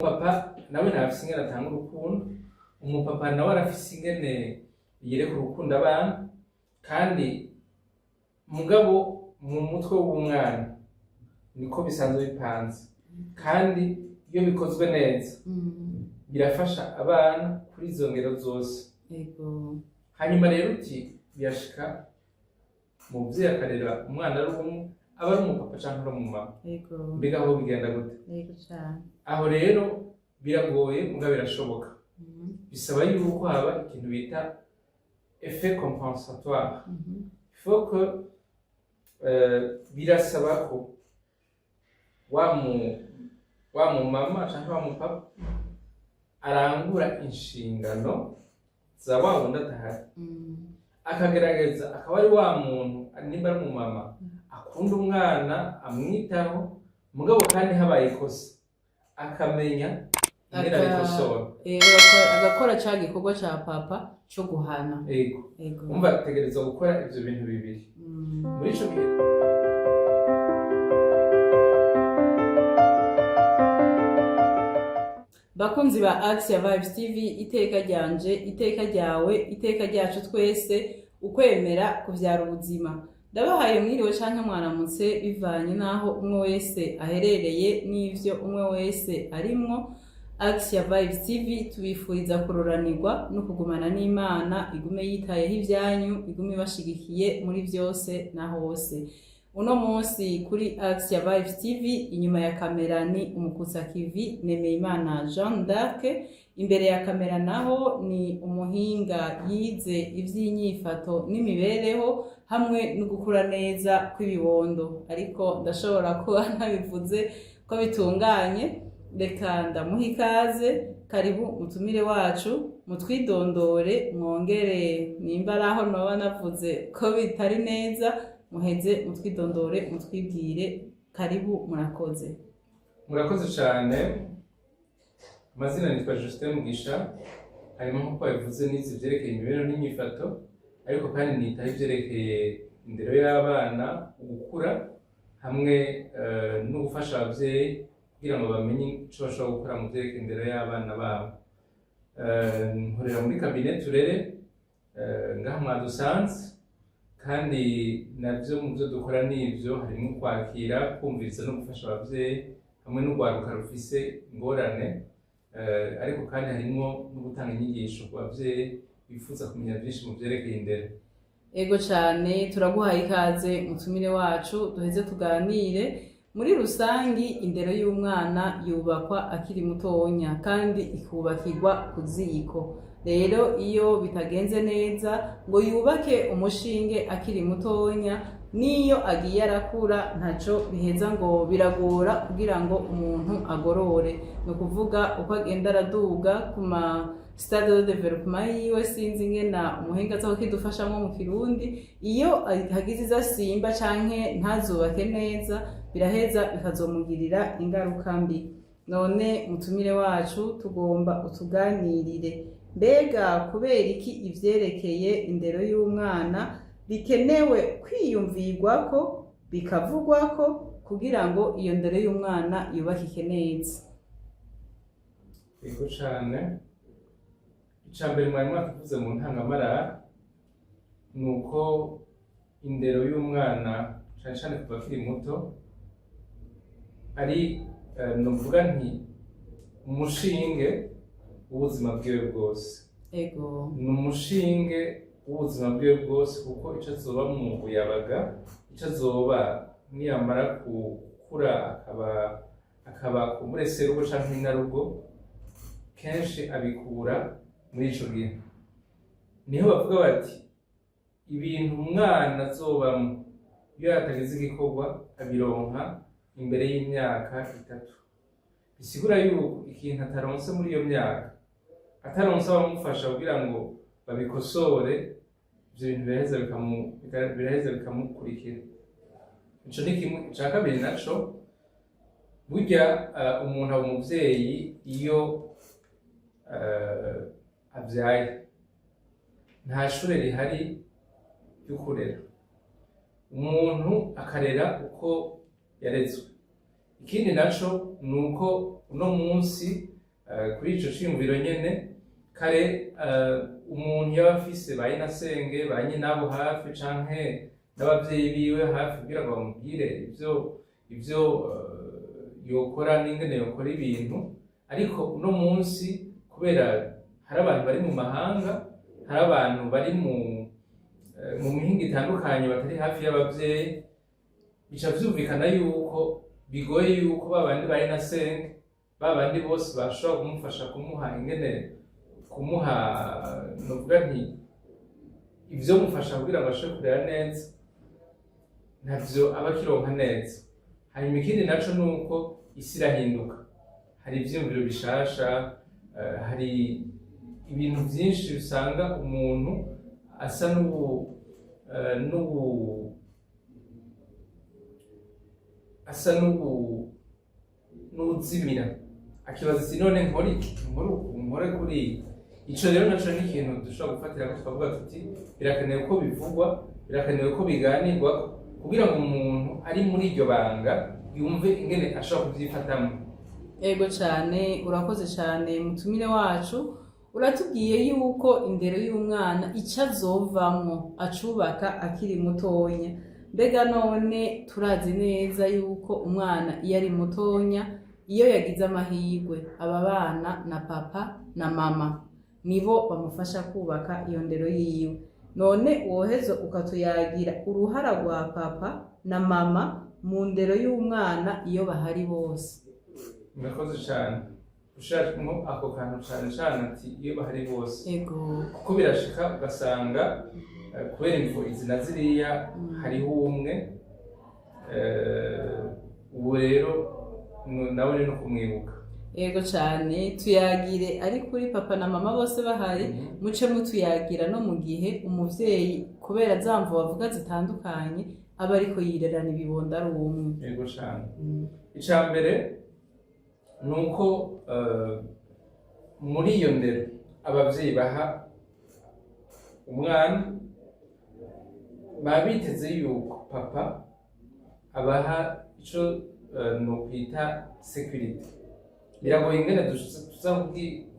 Umupapa nawe ntafise ingene atanga urukundo, umupapa nawe arafise ingene yereka urukundo abana, kandi mugabo mu mutwe w'umwana niko bisanzwe bipanze, kandi iyo bikozwe neza birafasha abana kuri izo ngero zose. Hanyuma rero uti birashika umuvyeyi akarera umwana ari umwe, aba ari umupapa canke ari umumama. Mbega aho bigenda gute? Yego cane. Aho rero biragoye, muga birashoboka. Bisaba yuko haba ikintu bita effet compensatoire. Il faut que birasaba ko wa mu mama canke wa mu papa arangura inshingano za wa wundi adahari, akagerageza akaba ari wa muntu, nimba ari umumama, akunda umwana, amwitaho, mugabo kandi habaye ikosa akamenya ingene abikosora. Agakora ca gikorwa ca papa co guhana. Ego. Umva, ategerezwa gukora ivyo bintu bibiri muri ico gihe. Bakunzi ba Axia Vibes TV, iteka ryanje, iteka ryawe, iteka ryacu twese, ukwemera kuvyara ubuzima. Ndabahaye mwiriwe canke mwaramutse, bivanye n'aho umwe wese aherereye n'ivyo umwe wese arimwo. Axia Vibes TV tubifuriza kuroranirwa no kugumana n'Imana, igume yitayeho ivyanyu, igume ibashigikiye muri vyose na hose. Uno munsi kuri Axia Vibes TV, inyuma ya kamera ni Umukutsa Kivi Nemeyimana Jean d'Arc, imbere ya kamera naho ni umuhinga yize ivy'inyifato n'imibereho hamwe no gukura neza kw'ibibondo, ariko ndashobora kuba ntabivuze ko bitunganye. Reka ndamuha ikaze. Karibu mutumire wacu, mutwidondore, mwongere nimba ari aho noba navuze ko bitari neza, muheze mutwidondore, mutwibwire. Karibu, murakoze. Murakoze cyane. Amazina nitwa Justin Mugisha. Harimo, nk'uko babivuze, nize ivyerekeye imibereho n'inyifato, ariko kandi nitaho ivyerekeye indero y'abana, ugukura, hamwe no gufasha abavyeyi kugira ngo bamenye ico bashobora gukora mu vyerekeye indero y'abana babo. Nkorera muri cabinet Turere, ngaha mwadusanze, kandi navyo mu byo dukora nivyo harimo kwakira, kumviriza no gufasha abavyeyi hamwe n'urwaruka rufise ingorane, ariko kandi harimo no gutanga inyigisho ku bavyeyi bifuza kumenya byinshi mu vyerekeye indero. Ego cane, turaguhaye ikaze mutumire wacu, duheze tuganire. Muri rusangi, indero y'umwana yubakwa akiri mutonya kandi ikubakirwa ku ziko. Rero iyo bitagenze neza ngo yubake umushinge akiri mutonya, n'iyo agiye arakura ntaco biheza ngo biragora kugira ngo umuntu agorore. Ni ukuvuga uko agenda araduga ku ma stade de développement yiwe, sinzi ingena umuhinga aza kukidufashamwo mu Kirundi, iyo hagize izo asimba canke ntazubake neza, biraheza bikazomugirira ingaruka mbi. None mutumire wacu, tugomba utuganirire: mbega kubera iki ivyerekeye indero y'umwana bikenewe kwiyumvirwako, bikavugwako, kugira ngo iyo ndero y'umwana yubakike neza? Yego cane. Ica mbere mwari mwakivuze mu ntangamarara, ni uko indero y'umwana, cane cane kuva akiri muto, ari novuga nti umushinge w'ubuzima bwiwe bwose. Ni umushinge w'ubuzima bwiwe bwose, kuko ico azoba mu buyabaga, ico azoba niyamara gukura, akaba kumbure serugo canke inarugo, kenshi abikura muri ico gihe. Niho bavuga bati ibintu umwana azobamwo iyo hatagize igikorwa abironka imbere y'imyaka 3. Bisigura yuko ikintu ataronse muri iyo myaka, ataronse abamufasha kugira ngo babikosore, ivyo bintu biraheza bikamukurikira. Ico ni kimwe. Ica kabiri naco, burya umuntu aba umuvyeyi iyo avyaye. Nta shure rihari ryo kurera umuntu, akarera uko yarezwe. Ikindi naco ni uko uno munsi Kuri ico ciyumviro nyene, kare umuntu yaba afise ba nyinasenge, ba nyinabo hafi, canke n'abavyeyi biwe hafi, kugira ngo bamubwire ivyo yokora n'ingene yokora ibintu. Ariko uno munsi, kubera hari abantu bari mu mahanga, hari abantu bari mu mihingo itandukanye, batari hafi y'abavyeyi, bica vyumvikana yuko bigoye yuko ba bandi bari na senge, ba bandi bose bashobora kumufasha, kumuha ingene, kumuha, novuga nti ivyo mufasha kugira ngo ashobore kurera neza, ntavyo aba akironka neza. Hanyuma ikindi naco ni uko isi irahinduka, hari ivyiyumviro bishasha, hari ibintu vyinshi usanga umuntu asa n'ubu asa n'uzimira, akibaza ati: "None nkore iki? Nkore uku, nkore kuriya?" Ico rero naco ni ikintu dushobora gufatira ko tukavuga tuti birakenewe ko bivugwa, birakenewe ko biganirwa, kugira ngo umuntu ari muri iryo banga yumve ingene ashobora kuvyifatamwo. Ego cyane, urakoze cyane mutumire wacu. Uratubwiye yuko indero y'umwana icyo azovamwo acubaka akiri mutonya. Mbega none turazi neza yuko umwana iyo ari mutonya, iyo yagize amahirwe aba bana na papa na mama, nibo bamufasha kubaka iyo ndero yiwe. None wohezo ukatuyagira uruhara rwa papa na mama mu ndero y'umwana iyo bahari bose? Murakoze cyane ushakamo ako kantu, cane cane ati iyo bahari bose. Kuko birashika ugasanga kubera imvo izi na ziriya hariho umwe, ubu rero nawe ni no kumwibuka. Ego cyane, tuyagire ari kuri papa na mama bose bahari. Muce mutuyagira no mu gihe umuvyeyi, kubera za mvo bavuga zitandukanye, aba ariko yirerana ibibondo ari umwe. Yego cane. Ica mbere ni uko muri iyo ndero abavyeyi baha umwana, baba biteze yuko papa abaha ico nokwita sécurité. Biragoye ingene tuza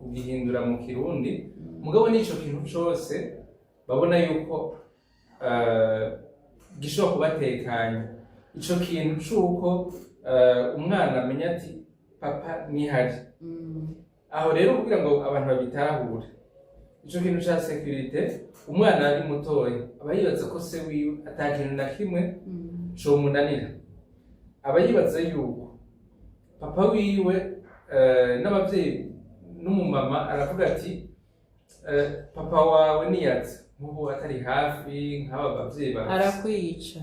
kugihindura mu Kirundi, mugabo n'ico kintu cose babona yuko gishobora kubatekanya, ico kintu c'uko umwana amenya ati papa nihari. Aho rero, kugira ngo abantu babitahure, ico kintu ca sécurité, umwana ari mutoya aba yibaza ko se wiwe ata kintu na kimwe comunanira, aba yibaza yuko papa wiwe, n'abavyeyi n'umumama aravuga ati papa wawe niyaza, nk'ubu atari hafi, nk'aba bavyeyi bafise Arakwica.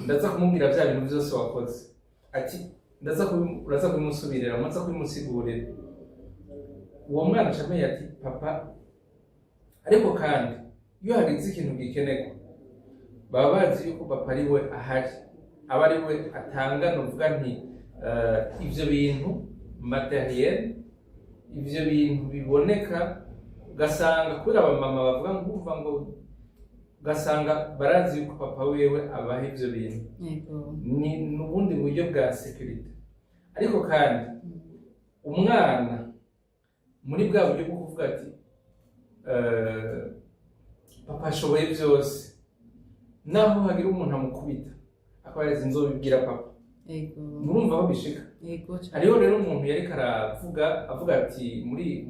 Ndaza kumubwira vya bintu vyose wakoze, ati uraza kubimusubirira, muza kubimusigurira. Uwo mwana aca amenya ati papa. Ariko kandi iyo hagize ikintu gikenerwa, baba bazi yuko papa ari we ahari, aba ari we atanga, novuga nti ivyo bintu matériel, ivyo bintu biboneka. Ugasanga kubera abamama bavuga ngo umva ngo, ugasanga barazi yuko papa wiwe abaha ivyo bintu. Ni n'ubundi buryo bwa sécurité. Ariko kandi umwana muri bwa buryo bwo kuvuga ati papa ashoboye byose, naho hagira umuntu amukubita akaba yazi nzobibwira papa. Murumva aho bishika. Ego cane. Hariho rero umuntu yariko aravuga, avuga ati muri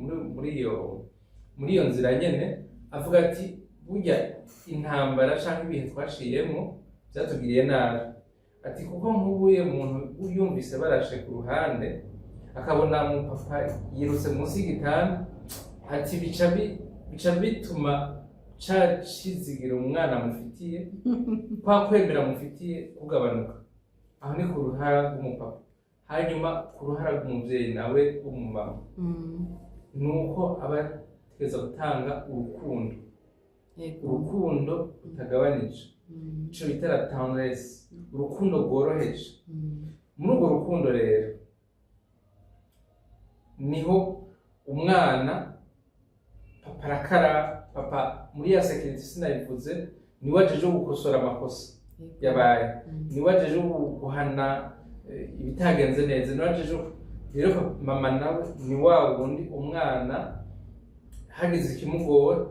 iyo nzira nyene, avuga ati burya intambara canke ibihe twaciyemo vyatugiriye nabi, ati kuko nk'ubuye umuntu yumvise barashe ku ruhande, akabona umupapa yirutse munsi y'igitanda, ati bica bituma ca cizigira umwana mufitiye, kwa kwemera mufitiye kugabanuka. Aho ni ku ruhara rw'umupapa. Hanyuma ku ruhara rw'umuvyeyi nawe w'umumama, ni uko aba ategereza gutanga urukundo, urukundo rutagabanije, ico bita la tendresse, urukundo rworoheje. Muri urwo rukundo rero niho umwana, papa arakara, papa muri ya sécurité sinabivuze, niwe ajeje gukosora amakosa yabaye, niwe ajeje guhana ibitagenze neza, niwe ajeje. Rero mama nawe ni wa wundi umwana hagize ikimugora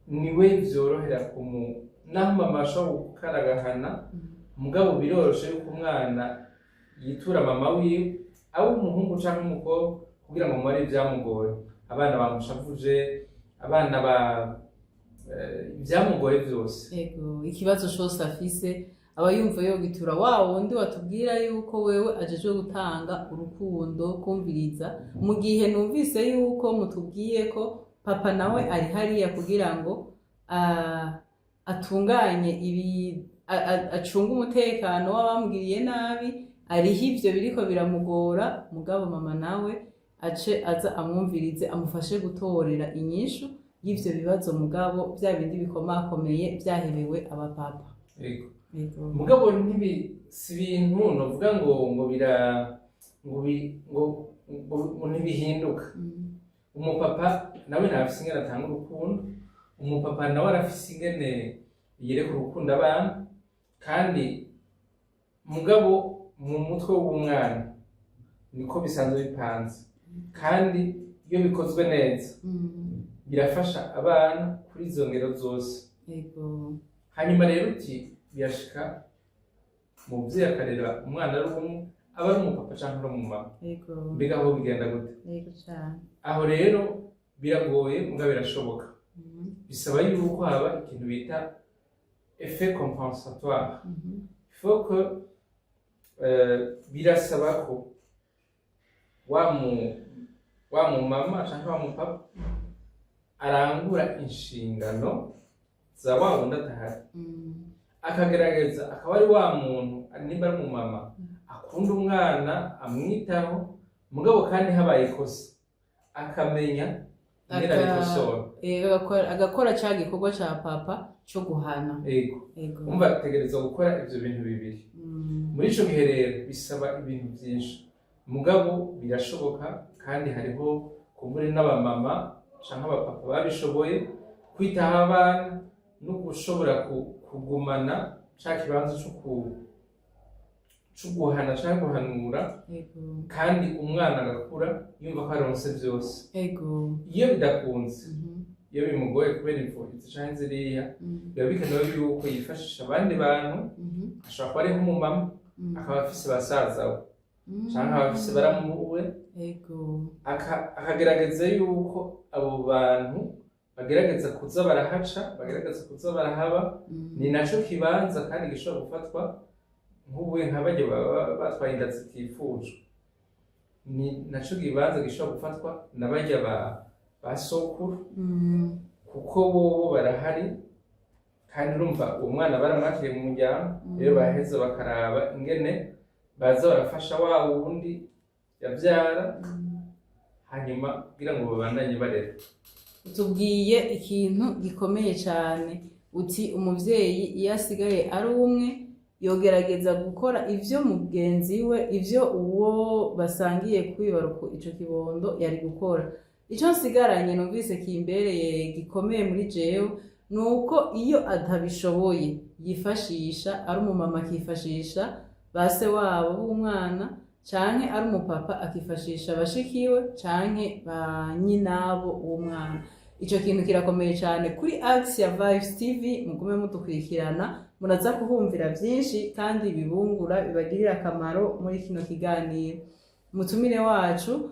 niwe vyorohera kumu, naho mama ashobora gukaragahana, mugabo biroroshe yuko umwana yitura mama wiwe, abe umuhungu canke umukobwa, kugira ngo mumare ivyamugoye, abana bamushavuje, abana ba ivyamugoye vyose. Ego, ikibazo cose afise aba yumva yogitura wa wundi watubwira yuko wewe ajejwe gutanga urukundo, kumviriza. Mu gihe numvise yuko mutubwiye ko papa nawe ari hariya kugira ngo atunganye ibi, acunge umutekano w'abamugiriye nabi, ariho ivyo biriko biramugora, mugabo mama nawe ace aza amwumvirize, amufashe gutorera inyishu y'ivyo bibazo, mugabo vya bindi bikomakomeye vyahebewe abapapa. Ego. Ego. Mugabo si ibintu novuga ngo bira ngo bi- ngo ngo ngo ntibihinduka. Umupapa nawe ntafise ingene atanga urukundo, umupapa nawe arafise ingene yereka urukundo abana, kandi mugabo mu mutwe w'umwana niko bisanzwe bipanze, kandi iyo bikozwe neza birafasha abana kuri izo ngero zose. Hanyuma rero uti birashika umuvyeyi akarera umwana ari umwe, aba ari umupapa canke ari umumama. Mbega aho bigenda gute? Ego cane. Aho rero biragoye, mugabo birashoboka. Bisaba yuko haba ikintu bita effet compensatoire. Il faut que birasaba ko wa mu mama canke wa mu papa arangura inshingano za wa wundi atahari, akagerageza akaba ari wa muntu, nimba ari umumama, akunda umwana, amwitaho, mugabo kandi habaye ikosa akamenya ingene abikosora. Agakora ca gikorwa ca papa co guhana. Ego. Umva, ategerezwa gukora ivyo bintu bibiri. Muri ico gihe rero bisaba ibintu vyinshi, mugabo birashoboka, kandi hariho kumbure n'abamama canke abapapa babishoboye kwitaho abana no gushobora kugumana ca kibanza co guhana canke guhanura, kandi umwana agakura yumva ko aronse vyose. Iyo bidakunze, iyo bimugoye kubera imvo izi canke ziriya, biba bikenewe yuko yifashisha abandi bantu. Ashobora kuba ari nk'umumama, akaba afise basaza we canke akaba afise baramu we, akagerageza yuko abo bantu bagerageza kuza barahaca, bagerageza kuza barahaba. Ni naco kibanza kandi gishobora gufatwa nk'ubu nka barya baba batwaye inda zitifujwe, ni naco kibanza gishobora gufatwa na barya ba sokuru, kuko bobo barahari, kandi urumva uwo mwana baramwakiriye mu muryango. Rero baraheza bakaraba ingene baza barafasha wa wundi yavyara, hanyuma kugira ngo babandanye barera. Utubwiye ikintu gikomeye cyane, uti umuvyeyi iyo asigaye ari umwe yogerageza gukora ivyo mugenzi we, ivyo uwo basangiye kwibaruka ico kibondo yari gukora. Ico nsigaranye numvise kimbereye gikomeye muri jewe ni uko iyo atabishoboye yifashisha, ari umumama akifashisha ba se wabo b'umwana, canke ari umupapa akifashisha bashikiwe canke ba nyinabo w'umwana. Ico kintu kirakomeye cyane. Kuri Axe ya Vibes TV mugume mudukurikirana, muraza kuhumvira byinshi kandi bibungura, bibagirira akamaro. Muri kino kiganiro, umutumire wacu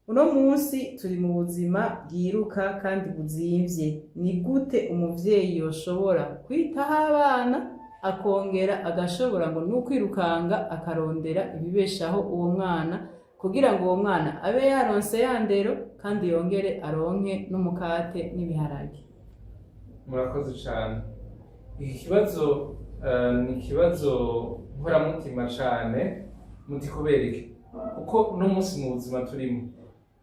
uno munsi, turi mu buzima bwiruka kandi buzimvye. Ni gute umuvyeyi yoshobora kwitaho abana, akongera agashobora ngo nukwirukanga akarondera ibibeshaho uwo mwana, kugira ngo uwo mwana abe yaronse ya ndero kandi yongere aronke n'umukate n'ibiharage? Murakoze cyane. Iki kibazo ni ikibazo nkoramutima cyane. Muti kubera iki? Kuko uno munsi mu buzima turimo,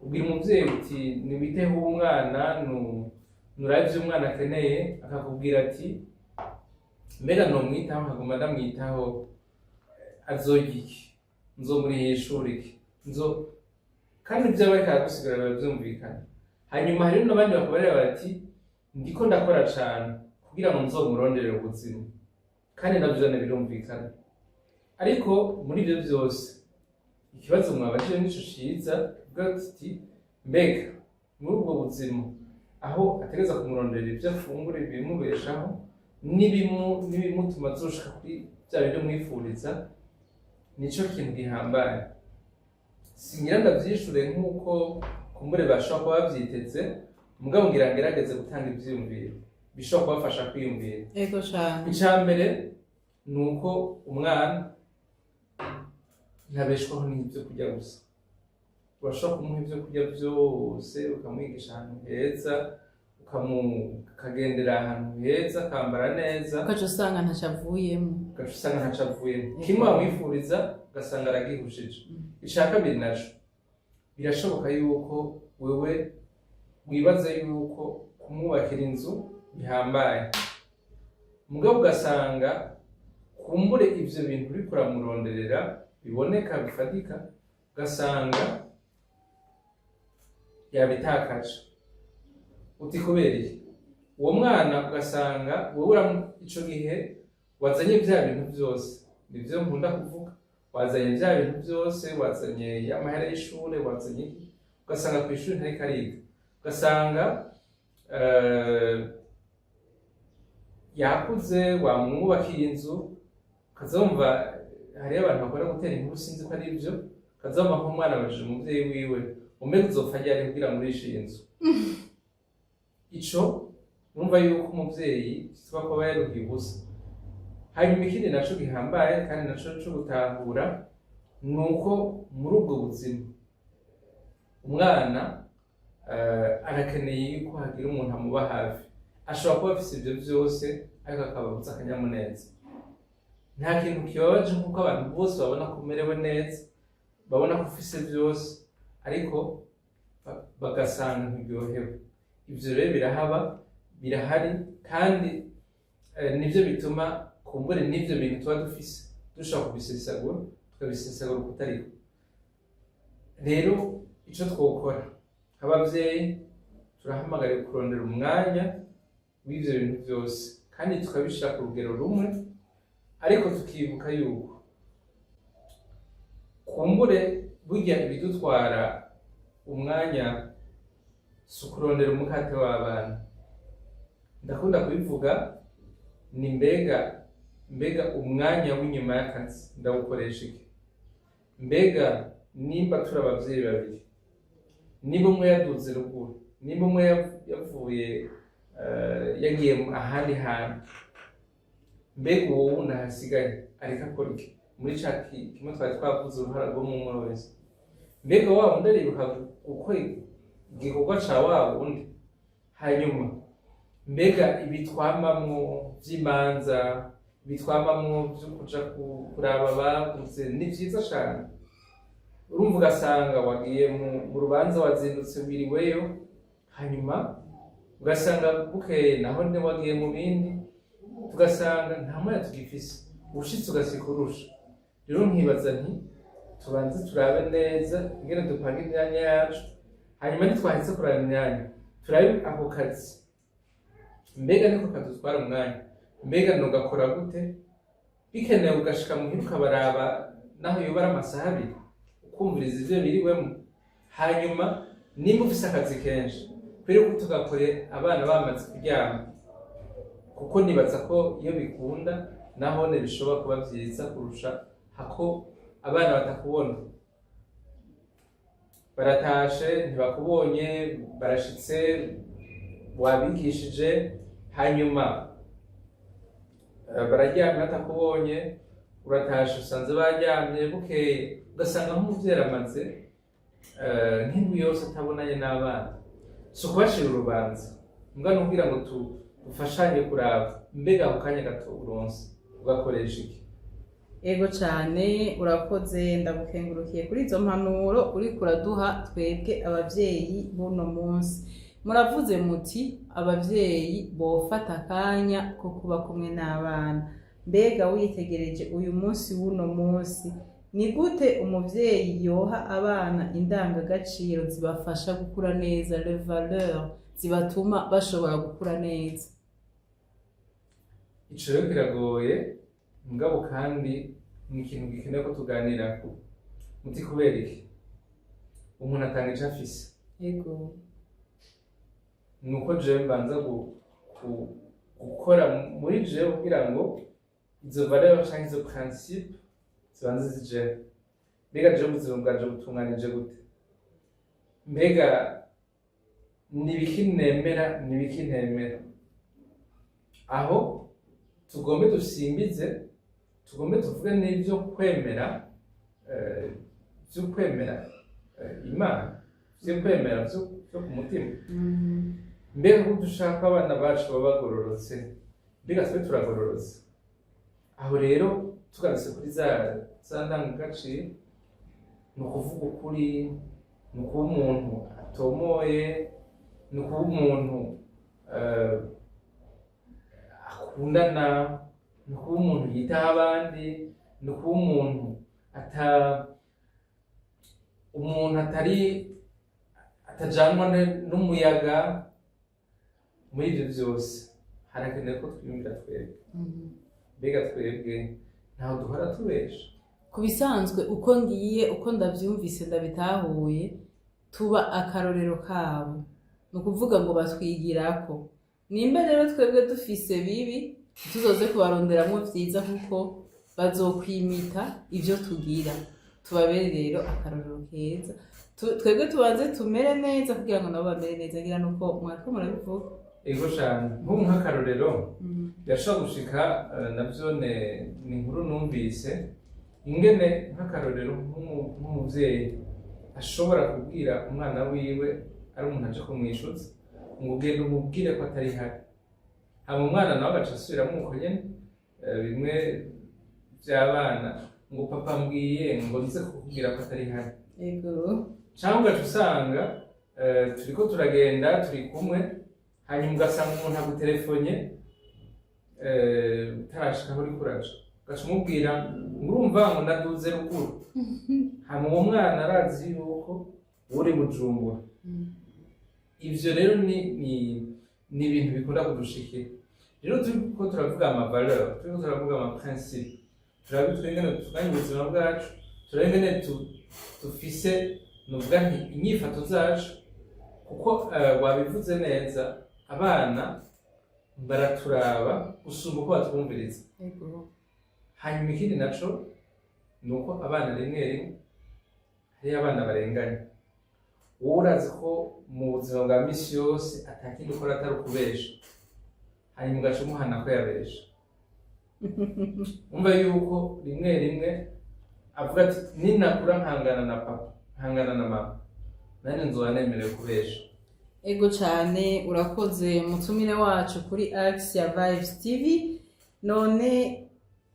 ubwira umuvyeyi uti niwiteho umwana, nurabe ivyo umwana akeneye, akakubwira ati mbega nomwitaho nkaguma ndamwitaho, azorya iki, nzomuriha ishuri iki, nzo kandi ibyo bariko aragusigura biba vyumvikana. Hanyuma hariho n'abandi bakubarira bati ndiko ndakora cane kugira ngo nzomuronderere ubuzima, kandi navyo vyone birumvikana. Ariko muri ivyo vyose Ikibazo mwabajije nico ciza, tuvuga tuti mbega muri ubwo buzima aho ategereza kumurondera ibyo afungura, ibimubeshaho n'ibimutuma azoshika kuri bya bindi mwifuriza, nico kintu gihambaye. Singira ndavyishure nk'uko kumbure bashobora kuba bavyiteze, mugabo ngira ngerageze gutanga ivyiyumviro bishobora kubafasha kwiyumvira. Ego cane. Icya mbere ni uko umwana ntabeshwaho n'ibyo kurya gusa. Urashobora kumuha ibyo kurya byose, ukamwigisha ahantu heza, ukagendera ahantu heza, akambara neza, ugaca usanga ntaco avuyemo. Ugaca usanga ntaco avuyemo. Kimwe wamwifuriza ugasanga aragihushije. Icya kabiri naco, birashoboka yuko wewe wibaza yuko kumwubakira inzu bihambaye, mugabo ugasanga kumbure ivyo bintu uriko uramuronderera biboneka, bifatika, ugasanga yabitakaje. Uti kubera iki? Uwo mwana ugasanga wowe ico gihe wazanye vya bintu vyose, nivyo nkunda kuvuga, wazanye vya bintu vyose, wazanye amahera y'ishure, wazanye iki, ugasanga kw'ishure ntariko ariga, ugasanga yakuze, wamwubakiye inzu, ukazumva hariyo abantu bakunda gutera inkuru, sinzi ko ari ivyo, ukazumva nk'umwana abajije umuvyeyi wiwe: "Umbega uzopfa ryari kugira ngurishe iyi nzu?" Ico urumva yuko umuvyeyi kitwa kuba yaruhiye ubusa. Hanyuma ikindi naco gihambaye kandi naco co gutahura ni uko muri ubwo buzima umwana arakeneye yuko hagira umuntu amuba hafi. Ashobora kuba afise ivyo vyose, ariko akaba abuze akanyamuneza. Nta kintu kibabaje nk'uko abantu bose babona ko umerewe neza, babona ko ufise vyose, ariko bagasanga ntiryohewe. Ivyo rero birahaba, birahari, kandi nivyo bituma kumbure n'ivyo bintu tuba dufise dushobora kubisesagura, tukabisesagura ukutariko. Rero ico twokora nk'abavyeyi, turahamagariye kurondera umwanya w'ivyo bintu vyose kandi tukabishira ku rugero rumwe, ariko tukibuka yuko kumbure burya ibidutwara umwanya si ukurondera umukate w'abana. Ndakunda kubivuga, ni mbega umwanya w'inyuma y'akazi ndawukoresha iki? Mbega nimba turi abavyeyi babiri, niba umwe yaduze ruguru, nimba umwe yavuye yagiye ahandi hantu, mbega uwo wundi ahasigaye ariko akora iki muri ca kimwe twari twavuze, uruhara rw'umwe wese? Mbega wa wundi aribuka gukora igikorwa ca wa wundi? Hanyuma mbega ibitwamamwo vy'imanza, ibitwamamwo vyo kuja kuraba ababuze, ni vyiza cane. Urumva ugasanga wagiye mu rubanza, wazindutse, wiriweyo, hanyuma ugasanga bukeye naho ne wagiye mu bindi, tugasanga nta mwanya tugifise, ushitse ugasika urusha. Rero nkibaza nti tubanze turabe neza ingene dupanga imyanya yacu, hanyuma ntitwaheze kuraba imyanya, turabe ako kazi mbega niko kadutwara umwanya, mbega nugakora gute? Bikenewe ugashika muhira ukabaraba, naho yoba ari amasaha 2, ukumviriza ivyo biriwemo. Hanyuma nimba ufise akazi kenshi, kubera ko tugakore abana bamaze kuryama, kuko nibaza ko iyo bikunda nahone bishobora kuba vyiza kurusha hako abana batakubona. Baratashe ntibakubonye, barashitse wabigishije, hanyuma bararyamye batakubonye, uratashe usanze baryamye, bukeye ugasanga nk'umuvyeyi aramaze nk'indwi yose atabonanye n'abana. Si ukubacira urubanza, mbwa ni ukugira ngo dufashanye kuraba mbega ako kanya gato uronse ugakoresha iki. Ego cane, urakoze, ndagukengurukiye kuri izo mpanuro uriko uraduha twebwe abavyeyi b'uno munsi. Muravuze muti abavyeyi bofata akanya ko kuba kumwe n'abana. Mbega witegereje uyu munsi w'uno munsi, ni gute umuvyeyi yoha abana indangagaciro zibafasha gukura neza, les valeurs zibatuma bashobora gukura neza? Ico rero kiragoye, mugabo kandi ni ikintu gikenewe ko tuganirako. Muti kubera iki? Umuntu atanga ico afise. Ni uko jewe mbanza gukora muri jewe kugira ngo izo valeur canke izo principe zibanze zijeho. Mbega jewe ubuzima bwanje butunganije gute? Mbega ni ibiki nemera, ni ibiki ntemera? Aho tugombe dusimbize, tugombe tuvuge n'ivyo kwemera, vyo kwemera Imana, vyo kwemera vyo ku mutima. Mbega ko dushaka ko abana bacu baba bagororotse, mbega twe turagororotse? Aho rero tugarutse kuri za ndangagaciro, ni ukuvuga ukuri, ni ukuba umuntu atomoye, ni ukuba umuntu akundana, ni ukuba umuntu yitaho abandi, ni ukuba umuntu ata umuntu atari atajanwa n'umuyaga. Muri ibyo byose harakenewe ko twiyumvira twebwe. Mbega twebwe ntaho duhora tubesha? Ku bisanzwe, uko ngiye, uko ndavyumvise, ndabitahuye, tuba akarorero kabo. Ni ukuvuga ngo batwigirako. Nimba rero twebwe dufise bibi, tuzoze kubaronderamwo vyiza, kuko bazokwimita ivyo tugira. Tubabere rero akarorero keza. Twebwe tubanze tumere neza kugira ngo nabo bamere neza. Ngira nuko mwariko murabivuga. Ego cane. Nk'ubu nk'akarorero, birashobora gushika, navyo ni inkuru numvise, ingene nk'akarorero nk'umuvyeyi ashobora kubwira umwana wiwe, ari umuntu aje kumwishuza, ngo ugende umubwire ko atari hari. Hama umwana nawe agaca asubiramwo uko nyene, bimwe vy'abana, ngo papa mbwiye ngo nze kukubwira ko atari hari. Cyangwa ugaca usanga turiko turagenda, turi kumwe, hanyuma ugasanga umuntu agutelefone, utarashika aho uriko uraja, ugaca umubwira ngo urumva ngo ndaduze ruguru. Hama uwo mwana arazi yuko uri Bujumbura. Ivyo rero ni ibintu bikunda kudushikira. Rero turiko turavuga ama valeur, turiko turavuga ama principe, turabe twengene dutunganya ubuzima bwacu, turabe ingene dufise, nuvuga nti inyifato zacu, kuko wabivuze neza, abana baraturaba gusumba uko batwumviriza. Hanyuma ikindi naco ni uko abana rimwe rimwe, hariyo abana barenganya. Wowe urazi ko mu buzima bwa misi yose atakindi ukora atari ukubesha, hanyuma ugaca umuhana ko yabesha. Umva yuko rimwe rimwe avuga ati ninakura nkangana na papa, nkangana na mama, nanjye nzoba nemerewe kubesha. Ego cane, urakoze mutumire wacu kuri Ax ya Vibes TV. None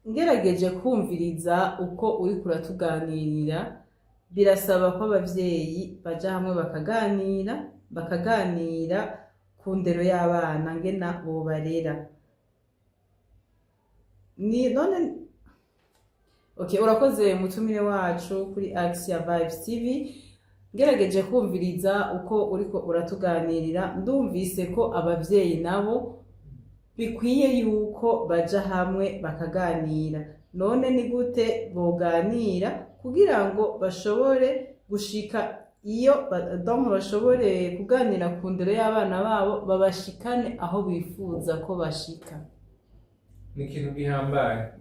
ngerageje kumviriza uko uriko uratuganirira, birasaba ko abavyeyi baja hamwe bakaganira ku ndero y'abana, ngena bobarera. Ni none okay, urakoze mutumire wacu kuri Ax ya Vibes TV. Ngerageje kumviriza uko uriko uratuganirira, ndumvise ko abavyeyi nabo bikwiye yuko baja hamwe bakaganira. None ni gute boganira kugira ngo bashobore gushika iyo donc bashobore kuganira ku ndero y'abana babo, babashikane aho bifuza ko bashika? Ni ikintu gihambaye,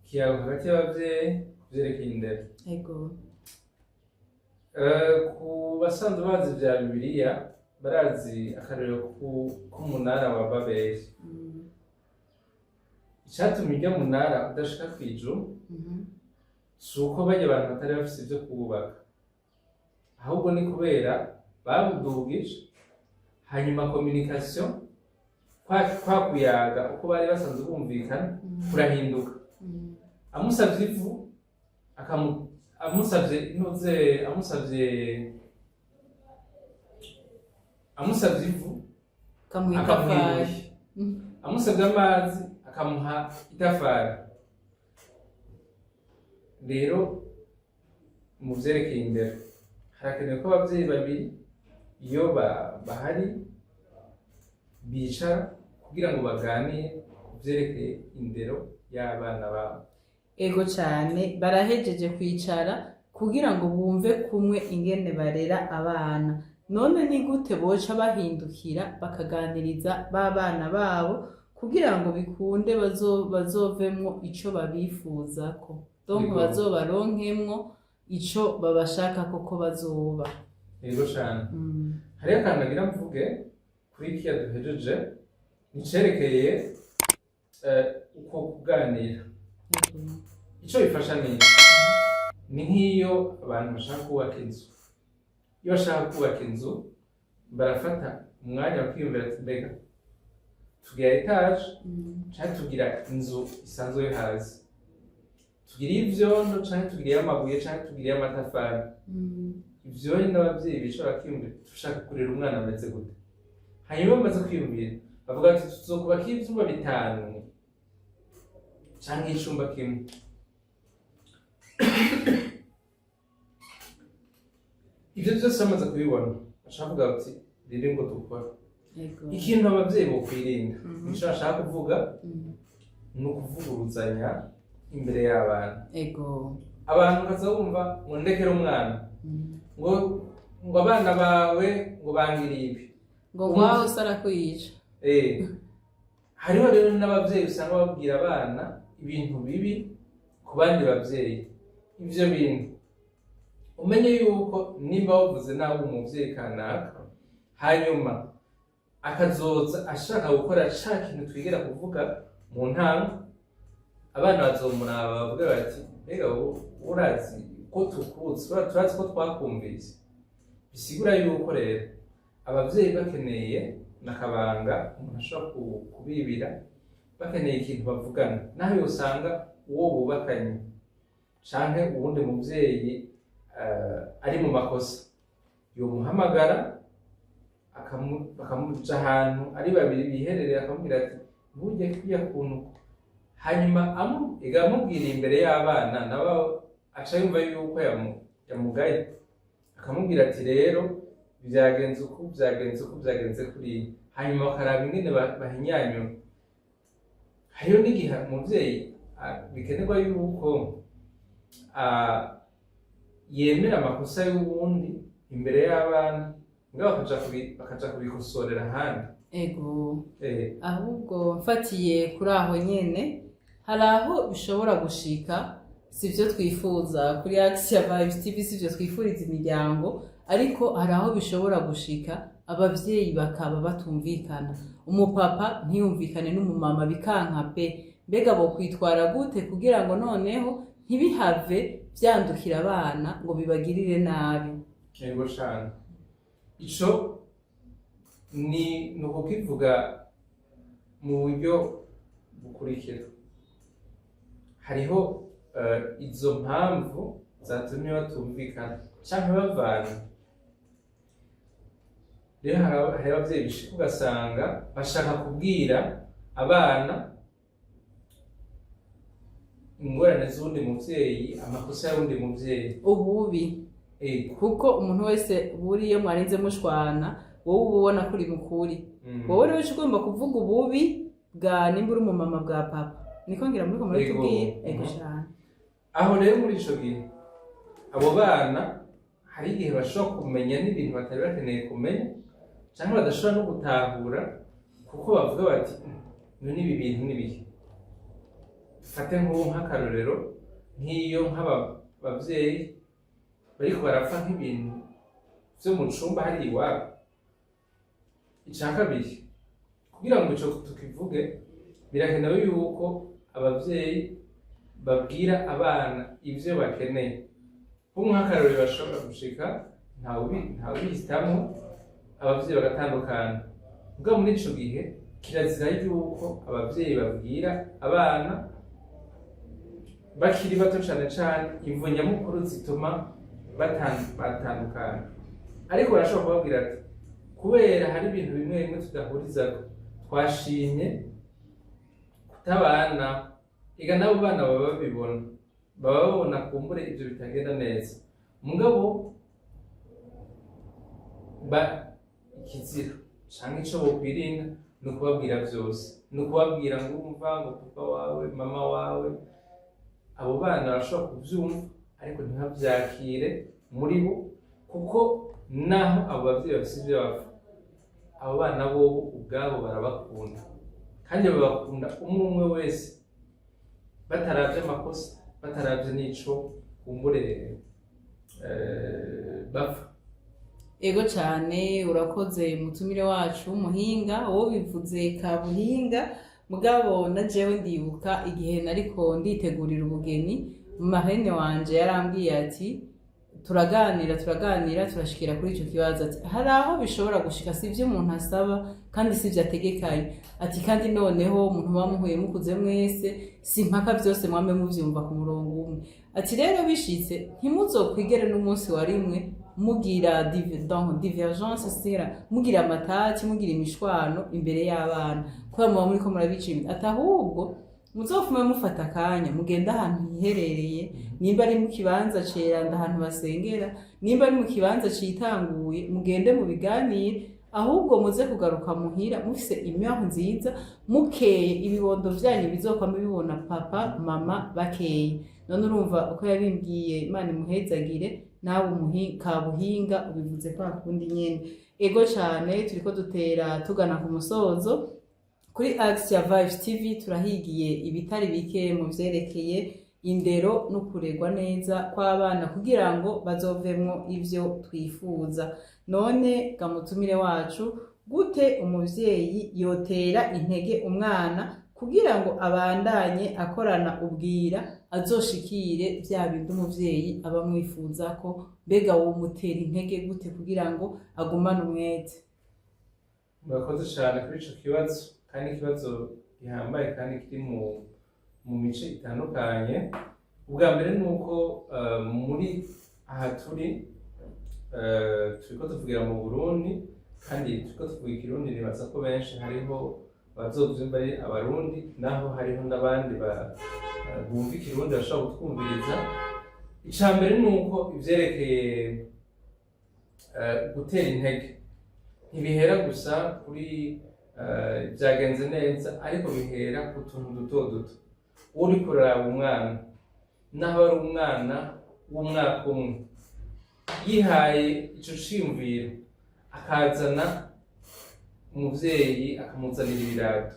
ikiyago hagati y'abavyeyi ku vyerekeye indero. Ku basanzwe bazi vya Bibiliya, barazi akarorero k'umunara wa Babeli. Icatumye urya munara udashika kw'ijuru si uko barya abantu batari bafise ivyo kuwubaka, ahubwo ni kubera babudugije, hanyuma communication, kwa kuyaga uko bari basanzwe bumvikana kurahinduka. Amusavye ivu, amusavye inoze, amusavye ivu, kamuha akamuha itafari. Ibuye. Amusavye amazi, akamuha itafari. Rero mu vyerekeye indero, harakenewe ko abavyeyi babiri iyo bahari bicara kugira ngo baganire ku vyerekeye indero y'abana babo. Ego cane, barahejeje kwicara kugira ngo bumve kumwe ingene barera abana. None ni gute boca bahindukira bakaganiriza ba bana babo kugira ngo bikunde bazovemwo ico babifuzako, donc bazobaronkemwo ico babashakako ko bazoba? Yego cane. Hariho akantu nagira mvuge kuri kiya duhejeje, nicerekeye uko kuganira. Ico bifasha ni iki? Ni nk'iyo abantu bashaka kubaka inzu. Iyo bashaka kubaka inzu, barafata umwanya bakiyumvira ati: "Mbega tugira étage canke tugira inzu isanzwe yo hasi? Tugira ivyondo canke tugira iy'amabuye canke tugira iy'amatafari?" Ivyo n'abavyeyi bicara bakiyumvira: "Dushaka kurera umwana ameze gute?" Hanyuma bamaze kwiyumvira, bavuga ati: "Tuzokubaka ivyumba bitanu canke icumba kimwe." Ivyo vyose bamaze kubibona, baca bavuga bati: "Rero ngo dukora." Ikintu abavyeyi bokwirinda, nico bashaka kuvuga, ni ukuvuguruzanya imbere y'abana. Abantu ukaza wumva ngo: "Ndekere umwana," ngo "abana bawe ngo bangiriye ibi." Ngo ngwaho se arakwica. Hariho rero n'abavyeyi usanga babwira abana ibintu bibi ku bandi bavyeyi. Ivyo bintu umenye yuko nimba wavuze nabi umuvyeyi kanaka, hanyuma akazoza ashaka gukora ca kintu twigera kuvuga mu ntango, abana bazomuraba bavuge bati: "Mbega wowe urazi ko tukuzi, turazi ko twakumvise." Bisigura yuko rero abavyeyi bakeneye nakabanga umuntu ashobora kubibira, bakeneye ikintu bavugana, naho usanga uwo bubakanye canke uwundi muvyeyi ari mu makosa, yomuhamagara, bakamuja ahantu ari babiri biherereye, akamubwira ati: "Burya kuriya kuntu." Hanyuma amubwira imbere y'abana, nabo aca yumva yuko yamugaye, akamubwira ati: "Rero byagenze uku, byagenze uku, byagenze kuriya." Hanyuma bakaraba ingene bahinyanyura. Hariho n'igihe umuvyeyi bikenerwa yuko yemera amakosa y'uwundi imbere y'abana, mbwa bakaja kubikosorera ahandi. Ahubwo mfatiye kuri aho nyene, hari aho bishobora gushika, sivyo twifuza kuri Axia Vibes TV, sivyo twifuriza imiryango, ariko hari aho bishobora gushika abavyeyi bakaba batumvikana, umupapa ntiyumvikane n'umumama, bikanka pe. Mbega bo kwitwara gute kugira ngo noneho ntibihave vyandukira abana ngo bibagirire nabi? Yego cane. Ico ni ukukivuga mu buryo bukurikira: hariho izo mpamvu zatumye batumvikana canke bavana. Rero hari abavyeyi bishika ugasanga bashaka kubwira abana ingorane z'uwundi muvyeyi, amakosa y'uwundi muvyeyi. Ububi. Kuko umuntu wese buriyo mwarinze mushwana, wowe uba ubona ko uri mukuri. Wowe rero uca ugomba kuvuga ububi bwa, nimba uri umumama, bwa papa. Niko ngira muri ko muratubwira. Ego cane. Aho rero muri ico gihe, abo bana hari igihe bashobora kumenya n'ibintu batari bakeneye kumenya, canke badashobora no gutahura, kuko bavuga bati: "None ibi bintu ni bihe?" Dufate nk'ubu nk'akarorero, nk'iyo nk'aba bavyeyi bariko barapfa nk'ibintu vyo mu cumba hariya iwabo. Ica kabiri, kugira ngo ico tukivuge, birakenewe yuko abavyeyi babwira abana ivyo bakeneye. Nko nk'akarorero, bashobora gushika ntawubihitamwo, abavyeyi bagatandukana. Mugabo muri ico gihe kirazira yuko abavyeyi babwira abana bakiri bato cane cane imvo nyamukuru zituma batandukana, ariko barashobora kubabwira ati: "Kubera hari ibintu bimwe bimwe tudahurizako, twashimye kutabana." Ega n'abo bana baba babibona, baba babona kumbure ivyo bitagenda neza. Mugabo ba ikizira canke ico bokwirinda ni ukubabwira vyose, ni ukubabwira ngo: "Umva," ngo "papa wawe, mama wawe." Abo bana barashobora kuvyumva, ariko ntibavyakire muri bo, kuko naho abo bavyeyi bafise ivyo bapfa, abo bana bobo ubwabo barabakunda, kandi babakunda umwe umwe wese, bataravye amakosa, bataravye n'ico kumbure bapfa. Ego cane, urakoze mutumire wacu w'umuhinga, wowe bivuze kabuhinga. Mugabo na jewe ndibuka igihe nariko nditegurira ubugeni, marraine wanje yarambwiye ati, turaganira, turaganira, turashikira kuri ico kibazo, ati hari aho bishobora gushika, si ivyo umuntu asaba kandi si ivyo ategekanye, ati kandi noneho umuntu muba muhuye mukuze mwese, si impaka vyose mwame muvyumva ku murongo umwe. Ati rero bishitse, ntimuzokwigere n'umunsi wa rimwe mugira donc divergence sera, mugira amatati, mugira imishwano imbere y'abana, kubera muba muriko murabica. Ati ahubwo muzofume mufata akanya, mugende ahantu hiherereye, nimba ari mu kibanza ceranda ahantu basengera, nimba ari mu kibanza citanguye, mugende mu biganire, ahubwo muze kugaruka muhira mufise imyaho nziza, mukeye, ibibondo vyanyu bizokwama bibona papa mama bakeye. None urumva uko yabimbwiye, Imana imuhezagire. Nawe kabuhinga ubivuze kwa kundi nyene. Ego cane, turiko dutera tugana ku musozo. Kuri Axe ya Vibes TV turahigiye ibitari bike mu vyerekeye indero no kuregwa neza kw'abana kugira ngo bazovemwo ivyo twifuza. None gamutumire wacu, gute umuvyeyi yotera intege umwana kugira ngo abandanye akorana ubwira, azoshikire vya bindi umuvyeyi aba amwifuzako? Mbega womutera intege gute kugira ngo agumane umwete? Murakoze cyane kuri ico kibazo, kandi ikibazo gihambaye kandi kiri mu mice itandukanye. Ubwa mbere ni uko muri aha turi, turiko tuvugira mu Burundi kandi turiko tuvuga Ikirundi. Nibaza ko benshi hariho abazovyumva ari Abarundi, naho hariho n'abandi bumva Ikirundi bashobora kutwumviriza. Ica mbere ni uko ivyerekeye gutera intege ntibihera gusa kuri byagenze neza, ariko bihera ku tuntu duto duto. Uri kuraraba umwana, naho ari umwana w'umwaka umwe, yihaye ico ciyumviro, akazana umuvyeyi akamuzanira ibirato,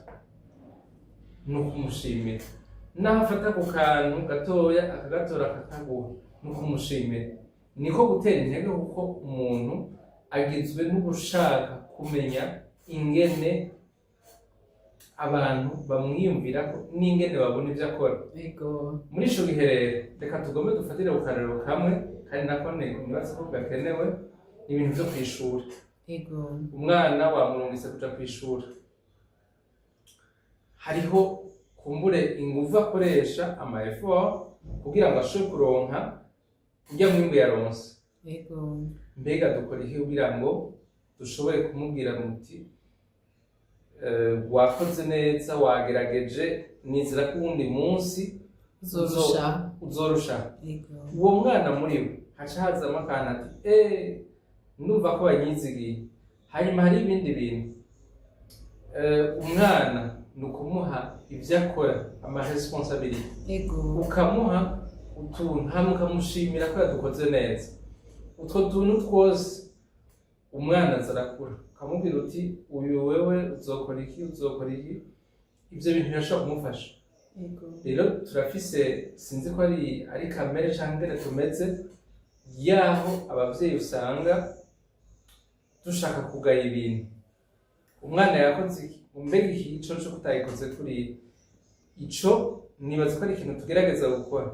ni ukumushimira. Naho afata ku kantu gatoya akagatora akakaguha, ni ukumushimira, niko gutera intege, kuko umuntu agizwe n'ugushaka kumenya ingene abantu bamwiyumvirako n'ingene babona ivyo akora. Muri ico gihe rero, reka tugombe dufatire ku karorero kamwe, kandi nako nibaza ko gakenewe, ibintu vyo kw'ishuri. Umwana wamurungitse kuja kw'ishuri, hariho kumbure inguvu akoresha, ama effort, kugira ngo ashobore kuronka urya mwimbu yaronse. Mbega dukora iki kugira ngo dushobore kumubwira muti wakoze neza, wagerageje, nizera ko uwundi munsi uzorusha. Uzorusha. Uwo mwana muri we haca hazamo akantu ati ndumva ko banyizigiye. Hanyuma hari ibindi bintu. Umwana ni ukumuha ibyo akora, ama responsabilité, ukamuha utuntu hama ukamushimira ko yadukoze neza. Utwo tuntu twose umwana aza arakura, ukamubwira uti uyu wewe uzokora iki, uzokora iki, ibyo bintu birashobora kumufasha. Rero turafise, sinzi ko ari kamere canke ingene tumeze, yaho abavyeyi usanga dushaka kugaya ibintu umwana yakoze iki, mbega iki ico co kutagikoze kuriya. Ico nibaza ko ari ikintu tugerageza gukora.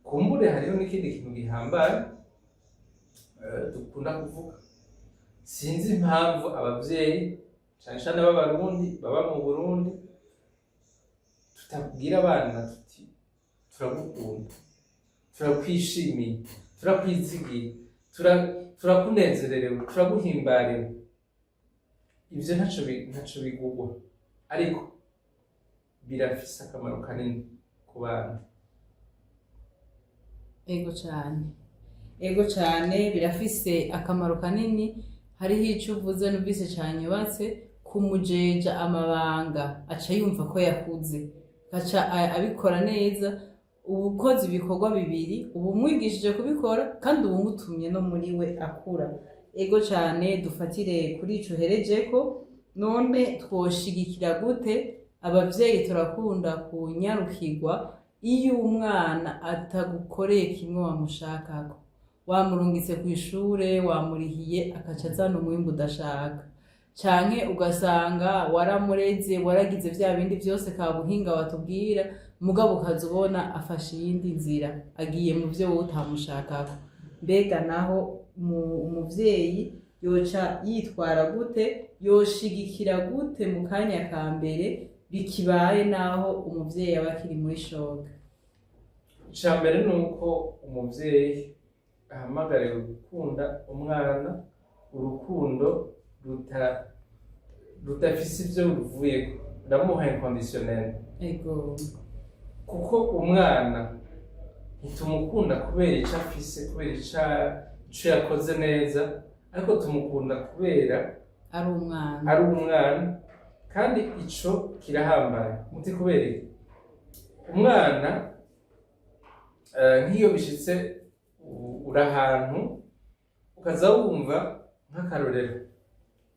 Kumbure hariho n'ikindi kintu gihambaye dukunda kuvuga. Sinzi impamvu abavyeyi, cane cane b'Abarundi baba mu Burundi, tutabwira abana tuti turagukunda, turakwishimiye, turakwizigiye, turakunezererewe, turaguhimbariwe. Ivyo ntaco bigugwa, ariko birafise akamaro kanini ku bana. Ego cane, ego cane, birafise akamaro kanini. Hariho ico uvuze numvise canyubatse: kumujeja amabanga, aca yumva ko yakuze, aca abikora neza. Uba ukoze ibikorwa bibiri, uba umwigishije kubikora kandi uba umutumye no muri we akura. Ego cane, dufatire kuri ico uherejeko. None twoshigikira gute abavyeyi? Turakunda kunyarukirwa iyo umwana atagukoreye kimwe wamushakako, wamurungitse kw'ishure, wamurihiye, akaca azana umwimbu udashaka, canke ugasanga waramureze, waragize vya bindi vyose kabuhinga watubwira, mugabo ukaza ubona afashe iyindi nzira, agiye mu vyo wowe utamushakako. Mbega naho umuvyeyi yoca yitwara gute, yoshigikira gute mu kanya ka mbere bikibaye, naho umuvyeyi aba akiri muri choc? Icya mbere ni uko umuvyeyi ahamagariwe gukunda umwana urukundo rudafise ivyo ruvuyeko, l'amour inconditionnel. Kuko umwana ntitumukunda kubera ico afise, kubera ico yakoze neza, ariko tumukunda kubera ari umwana. Ari umwana. Kandi ico kirahambaye. Muti kubera iki? Umwana nk'iyo bishitse uri ahantu ukaza wumva, nk'akarorero,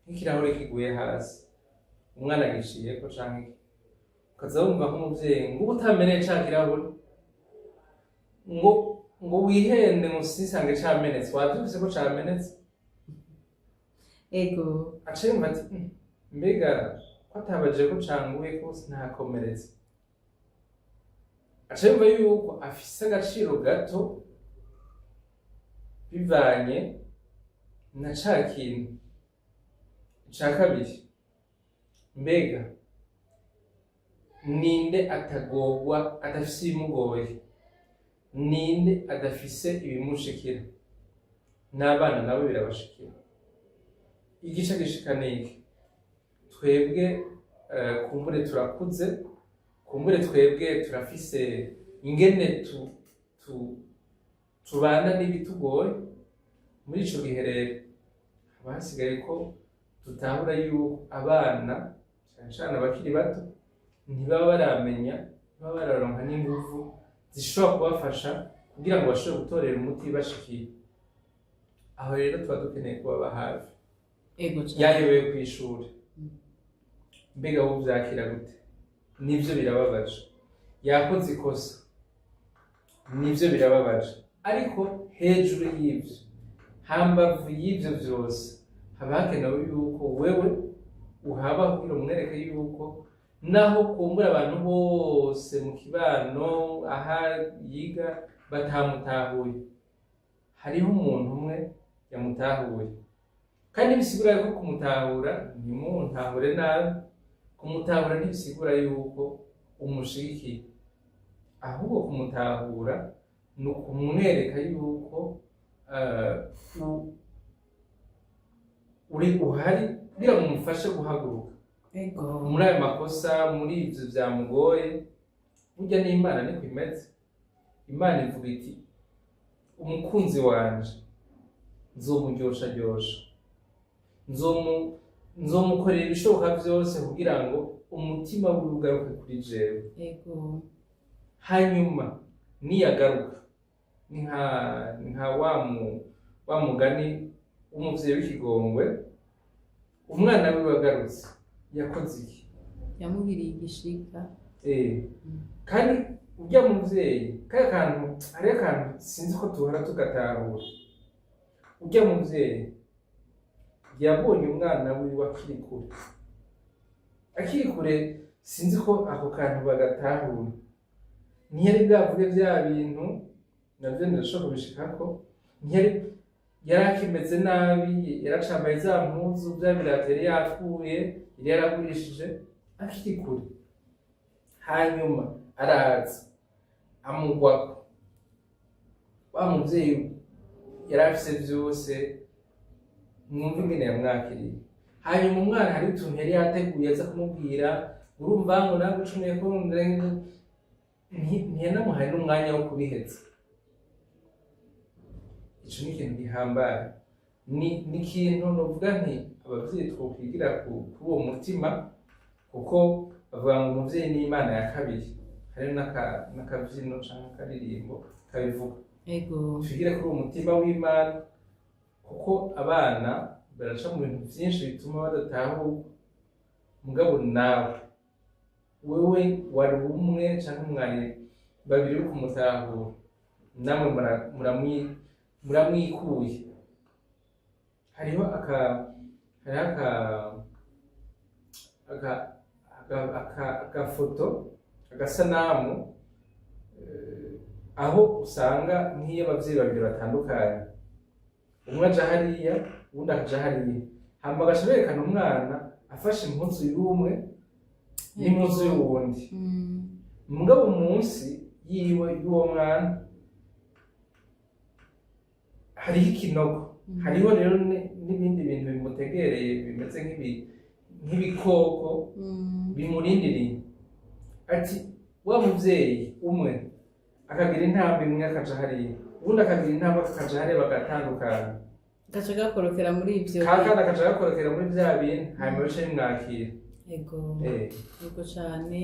nk'ikirahure kiguye hasi, umwana agiciyeko canke iki, ukaza wumva nk'umuvyeyi ngo uba utameneye ca kirahure, ngo wihende, ngo sisange camenetse, wavyumvise ko camenetse. Aca yumva ati: Mbega ko atabajije ko canguye ko ntakomeretse?" Aca yumva yuko afise agaciro gato bivanye na ca kintu. Ica kabiri, mbega ninde atagorwa, adafise ibimugoye? Ninde adafise ibimushikira? N'abana nabo birabashikira. Igice gishika niki? Twebwe kumbure turakuze, kumbure twebwe turafise ingene tubana n'ibitugoye. Muri ico gihe rero haba hasigaye ko dutahura yuko abana, cane cane abakiri bato, ntibaba baramenya, ntibaba bararonka n'inguvu zishobora kubafasha kugira ngo bashobore gutorera umuti bashikiye. Aho rero tuba dukeneye kubaba hafi. Ego cane. Yayobewe kw'ishuri, mbega wowe uvyakira gute? Nivyo birababaje. Yakoze ikosa, nivyo birababaje. Ariko hejuru y'ivyo, hambavu y'ivyo vyose, haba hakenewe yuko wewe uhaba kugira umwereke yuko naho kumbura abantu bose mu kibano aha yiga batamutahuye, hariho umuntu umwe yamutahuye. Kandi bisigura yuko kumutahura, ntimuntahure nabi, kumutahura ntibisigura yuko umushigikiye, ahubwo kumutahura ni ukumwereka yuko uri uhari kugira ngo umufashe guhaguruka muri ayo makosa, muri ivyo vyamugoye. Burya n'Imana niko imeze. Imana ivuga iti: "Umukunzi wanje nzomuryoshyaryosha, nzomukorera ibishoboka vyose kugira ngo umutima wiwe ugaruke kuri jewe." Hanyuma niyagaruka, ni nka wa mugani w'umuvyeyi w'ikigongwe, umwana wiwe agarutse yakoze iki? Yamugiriye igishika. Kandi urya muvyeyi, kaya kantu, hariyo akantu sinzi ko tuhora tugatahura. Urya muvyeyi yabonye umwana wiwe akiri kure, akiri kure. Sinzi ko ako kantu bagatahura. Ntiyari bwavuge vya bintu navyo ndashobora kubishikako, ntiyari, yari akimeze nabi, yaracambaye za mpuzu, vya birato yari yapfuye, yari yaragurishije, akiri kure. Hanyuma araza amugwako. Wa muvyeyi yari afise vyose, mwumva ingene yamwakiriye. Hanyuma umwana hari utuntu yari yateguye aza kumubwira, urumva ngo nagucumuye ko, ntiyanamuhaye n'umwanya wo kubiheza. Ico ni ikintu gihambaye, ni ikintu novuga nti abavyeyi twokwigira kuri uwo mutima, kuko bavuga ngo umuvyeyi ni Imana ya kabiri. Hariho Hariho n'akavyino canke akaririmbo kabivuga. Twigire kuri uwo mutima w'Imana, kuko abana baraca mu bintu vyinshi bituma badatahurwa. Mugabo nawe wewe wari umwe canke mwari babiri uri kumutahura, namwe muramwikuye. Hariho agafoto, agasanamu, aho usanga nk'iyo abavyeyi babiri batandukanye, umwe aja hariya, uwundi akaja hariya, hama bagaca berekana umwana afashe impuzu y'umwe n'impuzu y'uwundi. Mugabo munsi yiwe, y'uwo mwana, hariho ikinogo. Hariho rero n'ibindi bintu bimutegereye bimeze nk'ibikoko bimurindiriye. Ati wa muvyeyi umwe akagira intambwe imwe akaja hariya, uwundi akagira intambwe akaja hariya, bagatandukana. Gaca gakorokera muri ivyo. Kakana akaca gakorokera muri vya bintu, hanyuma bica bimwakira. Yego cane.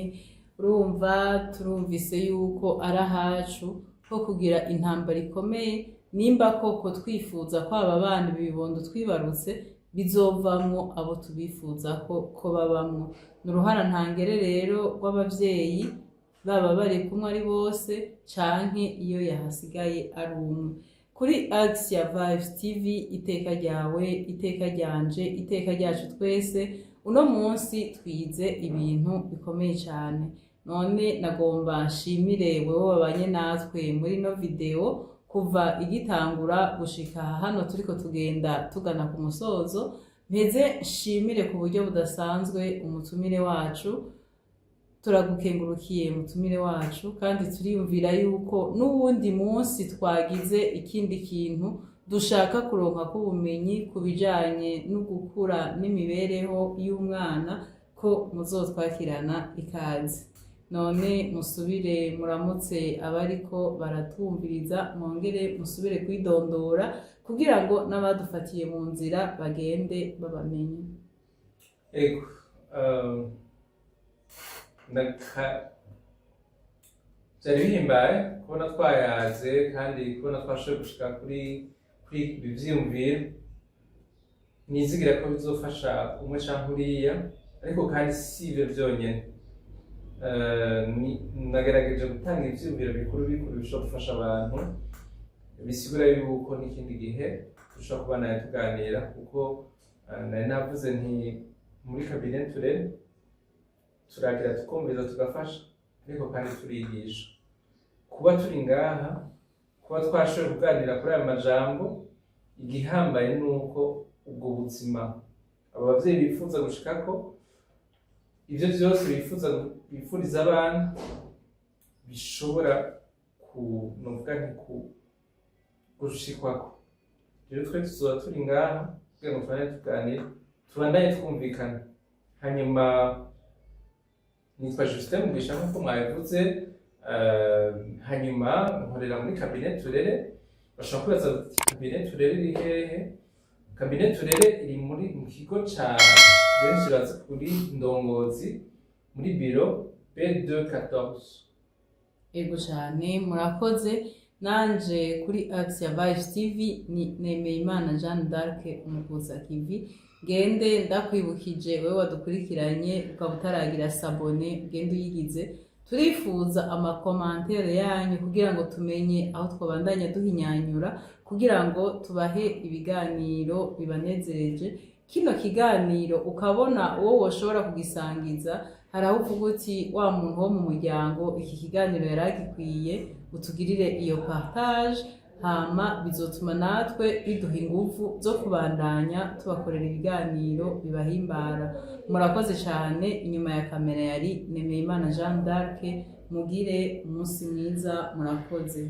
Urumva, turumvise yuko ari ahacu ho kugira intambara ikomeye, nimba koko twifuza ko aba bana, ibibondo twibarutse, bizovamwo abo tubifuza ko babamwo. Ni uruhara ntangere rero rw'abavyeyi, baba bari kumwe ari bose canke iyo yahasigaye ari umwe. Kuri Axia Vibes TV, iteka ryawe, iteka ryanje, iteka ryacu twese, uno munsi twize ibintu bikomeye cyane. None nagomba nshimire wewe wabanye natwe muri ino video kuva igitangura gushika hano turiko tugenda tugana ku musozo. Mpeze nshimire ku buryo budasanzwe umutumire wacu. Turagukengurukiye, mutumire wacu, kandi turiyumvira yuko n'uwundi munsi twagize ikindi kintu dushaka kuronka k'ubumenyi ku bijanye no gukura n'imibereho y'umwana, ko muzotwakirana ikaze. None musubire muramutse abariko baratwumviriza, mwongere musubire kwidondora kugira ngo n'abadufatiye mu nzira bagende babamenye. Ego, byari bihimbaye kubona twayaze kandi kubona twashoboye gushika kuri ibi vyiyumviro. Nizigira ko bizofasha umwe canke uriya, ariko kandi si ivyo vyonyene. Nagerageje gutanga ivyiyumviro bikuru bikuru bishobora gufasha abantu, bisigura yuko n'ikindi gihe dushobora kubandanya tuganira, kuko nari navuze nti muri cabinet Turere turagira, tukumviza, tugafasha, ariko kandi turigisha. Kuba turi ngaha, kuba twashoboye kuganira kuri aya majambo, igihambaye ni uko ubwo buzima abo bavyeyi bifuza gushikako, ivyo vyose bifuza, bifuriza abana, bishobora ku novuga nti ku gushikwako. Rero twe tuzoba turi ngaha kugira ngo tubandanye tuganire, tubandanye twumvikana. Hanyuma nitwa Justin Mugisha nk'uko mwabivuze, hanyuma nkorera muri cabinet Turere. Bashobora kwibaza bati: "Cabinet Turere iri hehe?" Cabinet Turere iri mu kigo ca benshi bazi kuri Ndongozi, muri biro B214. Ego cyane, murakoze. Nanje kuri Axia Vibes TV ni Nemeyimana Jeanne d'Arc Umukuza Kivi. Ngende ndakwibukije, wewe wadukurikiranye ukaba utaragira s'abonner, ugende uyigize. Turifuza ama commentaires yanyu kugira ngo tumenye aho twabandanya duhinyanyura, kugira ngo tubahe ibiganiro bibanezereje. Kino kiganiro ukabona uwo woshobora kugisangiza, hari aho uvuga uti: "Wa muntu wo mu muryango, iki kiganiro yari agikwiye." Utugirire iyo partage, hama bizotuma natwe biduha inguvu zo kubandanya tubakorera ibiganiro bibahimbara. Murakoze cyane. Inyuma ya kamera yari Nemeyimana Jeanne d'Arc. Mugire umunsi mwiza, murakoze.